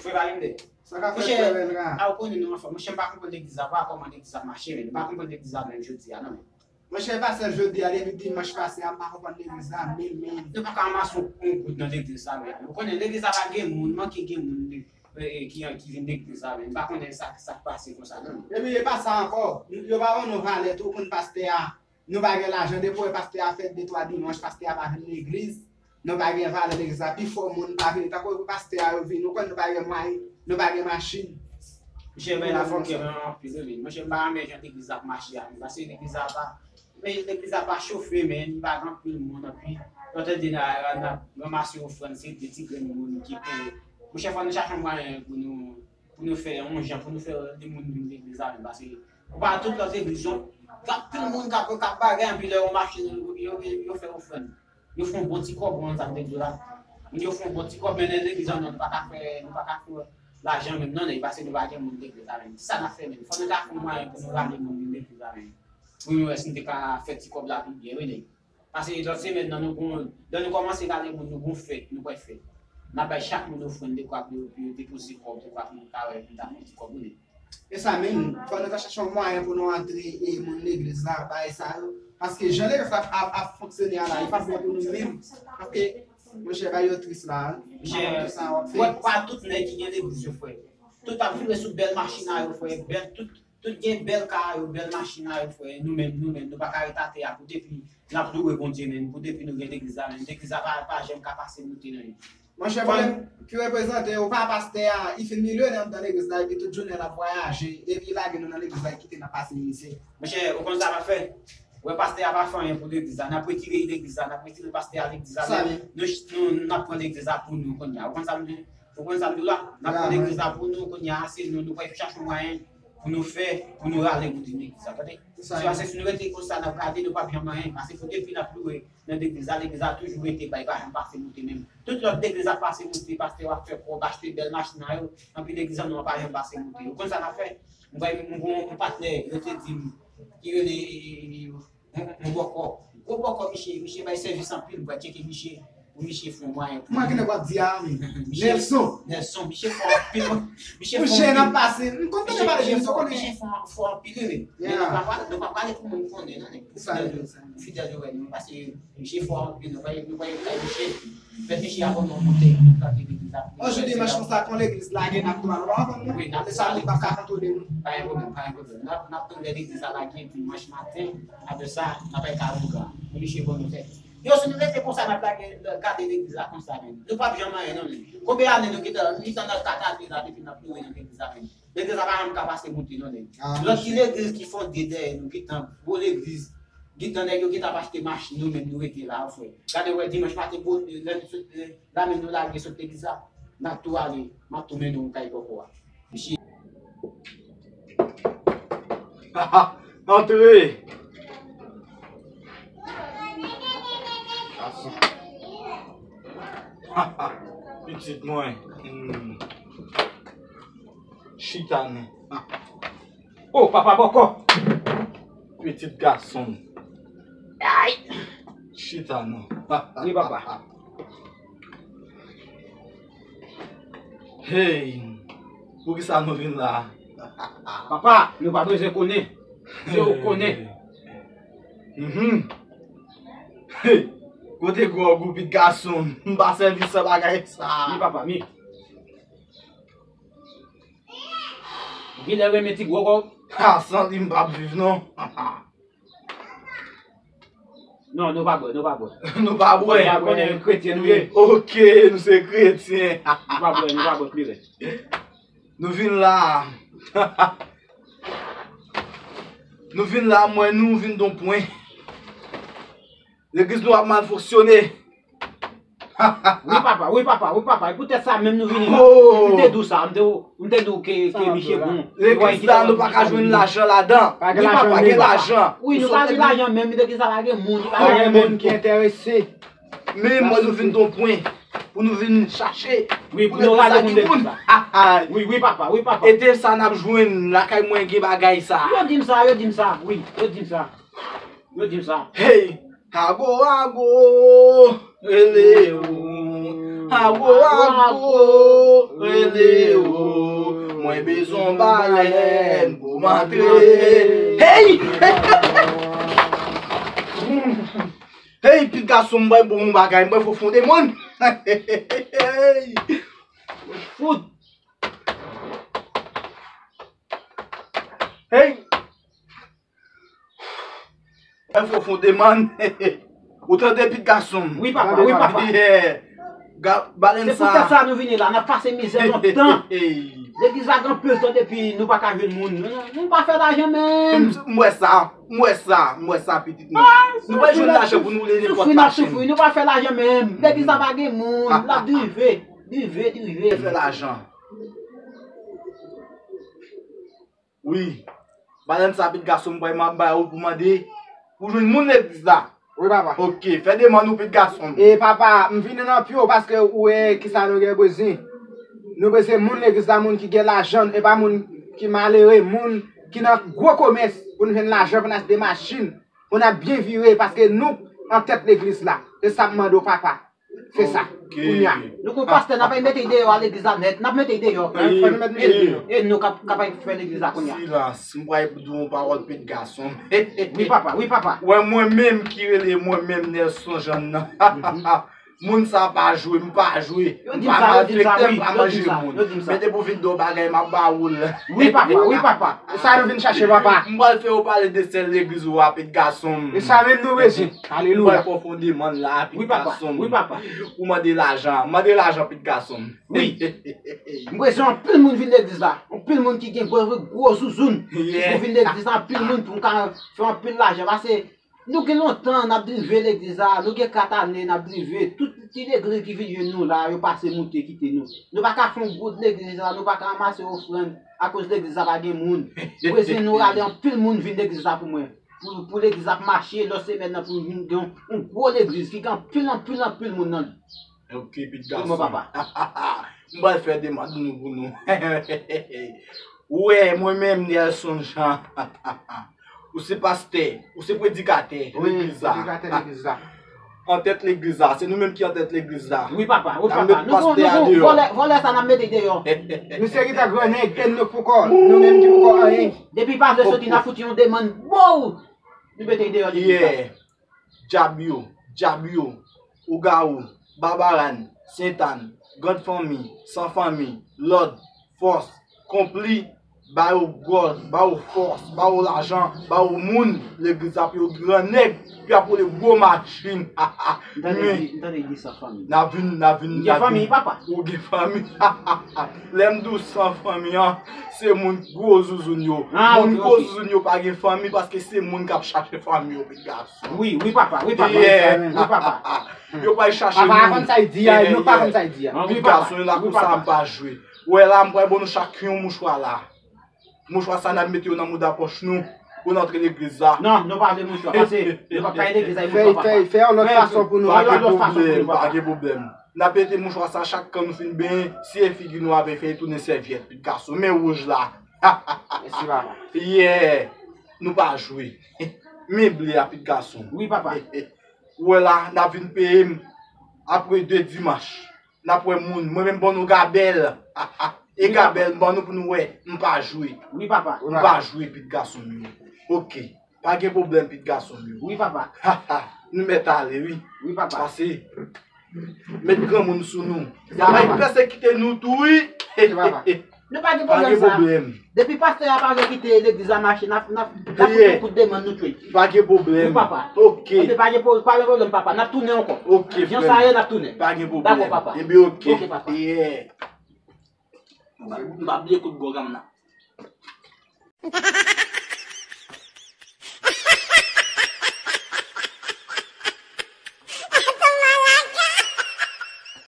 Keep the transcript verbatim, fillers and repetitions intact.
Frè Valinde. Sa ka fèt, Monchè, frè Venra? A, ou konnen nou anfòm. Monchè, m pa konprann legliz la, pa kòman legliz la mache, men. M pa konprann legliz la menm jodi a, non, men. Monchè, pastè, jodi a, depi dimanch pase a, m pa konprann legliz la, men, men. Nou pa ka ranmase yon, yon goud nan legliz la, men. Ou konnen legliz la pa gen moun, manke gen moun, men, e, e, ki, ki vin legliz la, men. M pa konnen sa, sa k pase konsa, non. Epi, e pa sa ankò. Yo pa ban nou valè tou, ou konn pastè a. Nou pa gen lajan, depi w wè pastè a fè de twa dimanch, pastè a pa vin legliz. Nou pa gen valè legliz la, pifò moun pa vini. Tankou pastè a yo vini, ou konn nou pa gen mwayen, nou pa gen machin. Monchè, men la fòkè men anpil, wi. Monchè, m pa renmen jan legliz la ap mache a, men paske legliz la pa, men legliz la pa chofe, men li pa gen anpil moun, anpi lè w tande n ap ranmase ofrann, se de ti grenn moun ki peye. Monchè, fò nou chache yon mwayen pou nou, pou nou fè yon jan, pou nou fè de moun vin legliz la, men paske ou pa tout lòt legliz yo, gen anpil moun k ap, k ap bagay, anpi lè yo mache, yo, yo, yo fè ofrann. Yo fè yon bon ti kòb, ou konn sa m te di w la. Moun yo fè yon bon ti kòb, men nan legliz an, non, nou pa ka fè, nou pa ka fè lajan menm, non, nèg, paske nou pa gen moun legliz la menm. Sa n ap fè menm? Fò nou ta fè yon mwayen pou nou rale moun vin legliz la menm. Pou nou wè si nou te ka fè ti kòb la pi byen, wi, nèg. Paske lòt semèn nan, nou gon, lè nou kòmanse rale moun, nou gon fèt, nou pral fè. N ap bay chak moun ofrann dekwa pou yo, pou yo depoze kòb, dekwa pou nou ka wè, pou nou ta fè yon ti kòb, wi, nèg. E sa menm, fò nou ta chache yon mwayen pou nou antre e moun legliz la, bagay sa yo. Paske jan legliz la ap, ap fonksyone a la, e pa bon pou nou menm. Paske, monchè, bagay yo tris la, wi. Monchè, sa w ap fè. Wè, pa tout nèg ki gen legliz yo, frè. Tout ap vire sou bèl machin a yo, frè. Bèl, tout, tout gen bèl kay a yo, bèl machin a yo, frè. Nou menm, nou menm, nou pa ka ret atè a pou depi n ap louwe Bondye menm, pou depi nou gen legliz la menm. Legliz la pa, pa janm ka pase moute nan yo. Monchè, pwoblèm ki reprezante, ou pa pastè a, li fin milyonè anndan legliz la, epi tout jounen l ap vwayaje, epi li lage nou nan legliz la, li kite n ap pase mizè. Monchè, ou konn sa n ap fè? Ou wè pastè a pa fè anyen pou legliz la, n ap retire li legliz la, n ap retire pastè a legliz la, men nou, nou, n ap pran legliz la pou nou kounye a. Ou konn sa m di? Ou konn sa m di w la? N ap pran legliz la pou nou kounye a, se nou, nou pral chache mwayen pou nou fè, pou nou rale moun vin legliz la, tande? Se paske si nou rete konsa, n ap gade, nou p ap janm anyen, paske pou depi n ap louwe nan legliz la, legliz la toujou rete ba, li pa janm pase moute menm. Tout lòt legliz ap pase moute, pastè yo ap fè kòb, achte bèl machin a yo, anpi legliz an nou an pa janm pase moute. Ou konn sa n ap fè? Mwen, mwen gon yon patnè, yo te di m, ki rele, e, e, e, yon, yon bòkò. Gwo bòkò, misye, misye bay sèvis anpil, mwen tcheke misye, pou misye fè yon mwayen pou mwen. Ki nèg w ap di a, wi? Nelson. Nelson, misye fò anpil, misye fò anpil. Misye fò anpil, wi, men nou pa pral, nou pa pral pou moun konnen, non, nèg. Fidèl yo, fidèl yo wè nou, paske misye fò anpil, nou pa, nou pa kay misye. Fè misye abòne yon boutèy pou nou plante legliz la. Yon jou dimanch konsa, kon legliz lage n ap tou al, w pa konprann, non? Wi, n ap tou ale. Sa nou pa ka kontwole nou. Pa gen pwoblèm, pa gen pwoblèm. N ap, n ap tou lè legliz la lage dimanch maten, apre sa, n ap al kay Ougan. Pou misye ban nou tèt. Yo, si nou rete konsa, n ap lage, gade legliz la konsa menm. Nou p ap janm anyen, non, menm. Konbyen ane nou gentan, nou gentan nan kat ane la depi n ap louwe nan legliz la menm. Legliz la pa janm ka pase moute, non, nèg. Lòt ti legliz ki fonde dèyè nou, gentan gwo legliz, gentan nèg yo gentan ap achte machin, nou menm nou rete la, frè. Gade, wè, dimanch maten, bon, lè nou sot, lè, la menm nou lage sot legliz la, n ap tou ale, m ap tou mennen w kay bòkò a. Mesye. Antre! Gason. Pitit mwen. Hmm. Chita non. Oh, papa bòkò. Pitit gason m. Ay! Chita non. Wi, papa. Hey! Poukisa nou vin la? Papa, nou pa bezwen konnen. Se ou k konnen. Mhm. Hey! Kote gwòg ou, pitit gason m? M pa sèvi san bagay sa. Wi, papa, wi. Ou genlè renmen ti gwòg ou. Ha, san li m p ap viv non. Non, nou pa bwè, nou pa bwè. Nou pa bwè. Ou konnen, konnen kretyen nou ye. Ok, nou se kretyen. Nou pa bwè, nou pa bwè kleren. Nou vin la. Nou vin la, mwen nou vin don pwen. Legliz nou ap mal fonksyone. Wi, papa, wi, papa, wi, papa. E poutèt sa menm nou vini la. Oh! M te di w sa, m te, m te di w ke, ke misye bon. Legliz la, nou pa ka jwenn lajan ladan. Wi, papa, pa gen lajan. Wi, nou pa gen lajan, men legliz la pa gen moun, li pa gen moun ki enterese. Men mwen nou vin don pwen pou nou vin chache. Wi, pou nou rale moun legliz la. Wi, wi, papa, wi, papa. E de sa n ap jwenn lakay mwen gen bagay sa. Yo di m sa, yo di m sa, wi, yo di m sa. Yo di m sa. Hey! Ago, ago, rele ou. Awo, awo, rele o, mwen bezwen balèn pou m antre. Hey! Hey, pitit gason, m bay bon bagay, m bay fò fonde, mòn. Hey! Fout! Hey! Bay fò fonde, mòn. Ou tande, pitit gason m? Wi, papa, wi, papa. Yeah. Ga-, balèn sa. Se poutèt sa nou vini la, n ap pase mizè lontan. Legliz la gen anpil tan depi nou pa ka jwenn moun. Nou, nou pa fè lajan menm. M, m wè sa, m wè sa, m wè sa, pitit mwen. Nou pa jwenn lajan pou nou rele nenpòt machin. Soufri, n ap soufri, nou pa fè lajan menm. Legliz la pa gen moun, l ap drive, drive, drive. Fè lajan. Wi. Balèn sa, pitit gason m, bay, m ap bay ou pou mande pou jwenn moun legliz la. Wi, papa. Ok, fè demann ou, pitit gason m. E, papa, m vini nan pye w paske ou wè kisa nou gen bezwen. Nou bezwen moun legliz la, moun ki gen lajan, e pa moun ki malere, moun ki nan gwo komès pou n jwenn lajan, pou n achte machin, pou n ap byen vire, paske nou an tèt legliz la. Se sa m mande w, papa. Fè sa. Ok. Kounye a. Nou kon pastè, n ap mete deyò a legliz la nèt. N ap mete deyò. Fò nou mete deyò. E nou k ap, k ap fè legliz la kounye a. Silans. M pral di w yon pawòl, pitit gason. Wi, papa. Wi, papa. Wè, mwen menm ki rele mwen menm Nelson Jean nan. Moun sa pa jwe, m pa jwe. M pa malfektè, m pa manje moun. Men depi w vin di yon bagay, m ap ba ou l. Wi, papa. Wi, papa. E sa nou vin chache, papa. M pral fè w pale de sèl legliz ou a, pitit gason m. E sa menm nou bezwen. Alelouya. M pral fè w fè yon demann la, pitit gason m. Wi, papa. Wi, papa. Ou mande lajan. Mande lajan, pitit gason m. Wi. M bezwen anpil moun vin legliz la. Anpil moun ki gen gwo, gwo zouzoun. Yeah. Pou vin legliz la, anpil moun pou m ka fè anpil lajan. Paske nou gen lontan n ap drive legliz la. Nou gen kat ane n ap drive. Tout ti legliz ki vin jwenn nou la, yo pase moute kite nou. Nou pa ka fè yon goud legliz la, nou pa ka ranmase ofrann akoz legliz la pa gen moun. M bezwen nou rale anpil moun vin legliz la pou mwen. Pou, pou legliz la ap mache, lòt semèn nan pou vin gen yon, yon gwo legliz ki gen anpil, anpil, anpil moun nan li. Ok, pitit gason. Wi, papa. M pral fè demann nou pou nou. Ou wè, mwen menm, Nelson Jean. Ou se pastè, ou se predikatè legliz la. Wi, predikatè legliz la. An tèt legliz la, se nou menm ki an tèt legliz la. Wi, papa, wi, papa. Nou, nou, nou, vòlè, vòlè sa n ap mete deyò. Misye ki ta gran nèg, e nou poko, nou menm ki poko anyen. Depi pa vle soti, n ap fout yon demann, bow! Nou mete deyò legliz la. Yeah. Djab yo, djab yo, ougawou, babarann, sentàn, grann fanmi, san fanmi, lòd, fòs, konpli, ba yo gòl, ba yo fòs, ba yo lajan, ba yo moun, legliz ap yo gran nèg, pou y ap woule gwo machin. M tande di, m tande di san fanmi. N ap vin, n ap vin, n ap vin. Ou gen fanmi, papa? Ou gen fanmi. Lè m di w san fanmi an, se moun gwo zouzoun yo. Moun gwo zouzoun yo pa gen fanmi paske se moun k ap chache fanmi yo, pitit gason. Wi, wi, papa, wi, papa. Yeah. Wi, papa. Yo pral chache moun. Papa, pa konn sa y di a, nou pa konn sa y di a. Pitit gason, yo la konsa, m pa jwe. Wè la, m pral ban nou chak yon mouchwa la. Mouchwa sa, n ap mete yo nan mouda pòch nou pou n antre legliz la. Non, nou pa vle mouchwa, pase nou p ap ka al legliz avèk mouchwa, papa. Fè, fè yon lòt fason pou nou. Pa gen pwoblèm, pa gen pwoblèm. N ap mete mouchwa sa chak kan nou fin benyen, siye figi nou avè l, fè l tounen sèvyèt, pitit gason. Men wouj la. Mèsi, papa. Yeah. Nou pa jwe. Men ble a, pitit gason. Wi, papa. Ou wè la, n ap vin peye m apre de dimanch. N ap wè moun. Mwen menm ban nou gabèl. E gabèl, m ban nou pou nou wè. M pa jwe. Wi, papa. M pa jwe, pitit gason m yo. Ok. Pa gen pwoblèm, pitit gason m yo. Wi, papa. Nou mèt ale, wi. Wi, papa. Pase. Met granmoun sou nou. Yo pral pèsekite nou tou, wi. Wi, papa. Nou pa gen pwoblèm sa. Pa gen pwoblèm. Depi pastè a pa vle kite legliz la mache, n ap, n ap, n ap fout yon kout demann nou tou. Pa gen pwoblèm. Wi, papa. Ok. Ebyen, pa gen pwo-, pa gen pwoblèm, papa. N ap tounen ankò. Ok, frè m. Jan sa ye, n ap tounen. Pa gen pwoblèm. Dakò, papa. Ebyen, ok. Ok, papa. Yeah. M pa, m pa bliye kout gòg an m nan.